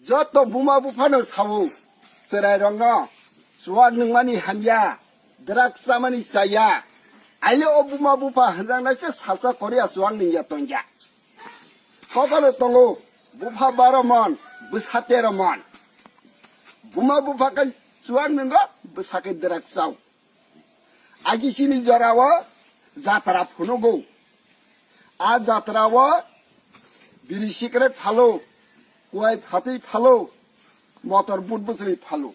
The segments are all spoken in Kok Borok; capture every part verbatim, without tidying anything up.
Joto buma buphano sao, chwrairokno, chuwak nwngmani hamya, drugs chamani chaya. Aile o buma bupha hwnjaknai se salsa Korea chuwak nwngya tongya. Kokolo tongo, bupha baro mon, bwsa tero mon. Buma bupha khe chuwak nwngo, bwsa khe drugs chao. Agi chini jorao jatra phunugo. A jatrao biri sikret phalo, kuai phatwi phalo, motor but bwswi phalo.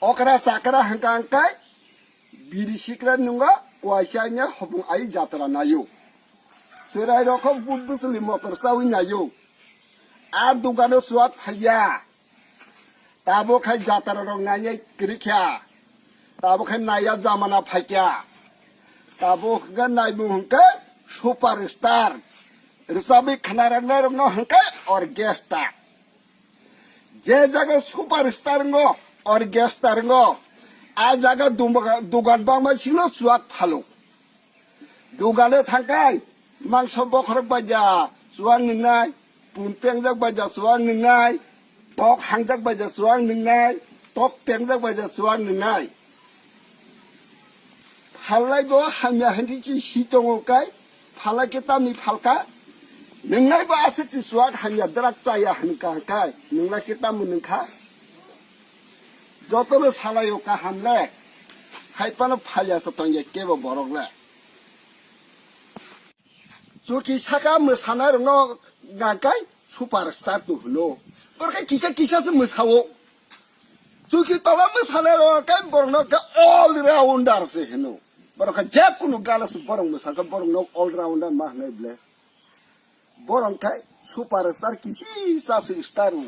Okra chakra hwnkha hwnkhe biri sikret nwngo, kuai chaina hopung ai jatra naio. Chwrairok kho but bwswli motor chawi naio. A dugano chuwak phaiya. Tabuk khai jatra rok nainai kwrwi kha. Tabuk khai naiya jamana phaikha. Tabuk hwnkhe naibu hwnkhe superstar. Rwchapwi khwnaraknai rokno hwnkhe orchestra. Je jaga superstar ngo, orchestra ngo, a jaga dum-, dugan bangma sino chuwak phalo. Dugano thangkai, mangso bokhorok baija chuwak nwngnai, pun pengjak baija chuwak nwngnai, tok hangjak baija chuwak nwngnai, tok pengjak baija chuwak nwngnai. Phalai bo hamya hinwi chi si tongo kai, phalai khe tamni phalka, nwngnai bo aswk chi chuwak hamya drugs chaya hwnka kai, nwnglai khe tamo nwngkha? Jotono salaio kaham le, hai phano phalya se tongya kebo borok le. Chuki saka mwsanairokno nangkai superstar to hwno. Borok khe kisa kisa se mwsao. Chuki tola mwsanairok khe borokno khe all rounder se hwno. Borok khe je kunu gana se borok mwsakhe borokno all rounder ma hwnwi ble. Borok khe superstar kisa se star o.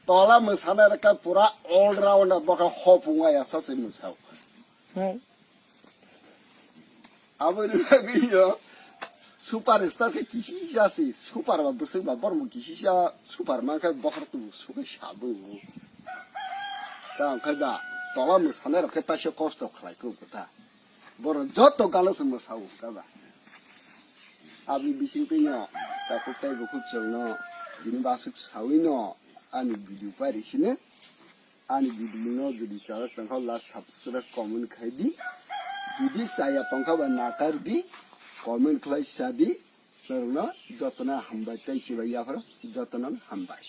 Tola mwsanairok khe pura all rounder, bo khe hopung aya sa se mwsao. Hmm. Aboni bagwi yo superstar khe kisisa se, super ba bwswk ba borok bo kisisa super man khe bokhorok tu sukai sabo. Ta wngkha da tola mwsanairok khe taisa kosto khlai kho ta. Borok joto galo se mwsao ta ba. Aboni bising twi no takhuk tei bukhuk chwngno bini baswk sawi no ani video pairi sini. Ani video no jodi chajak tongkha, like, subscribe, comment khai di. Jodi chaya tongkha ba nakar di, comment khlai sa di. Norokno jotono hambai tei chibai yapharo jotono hambai.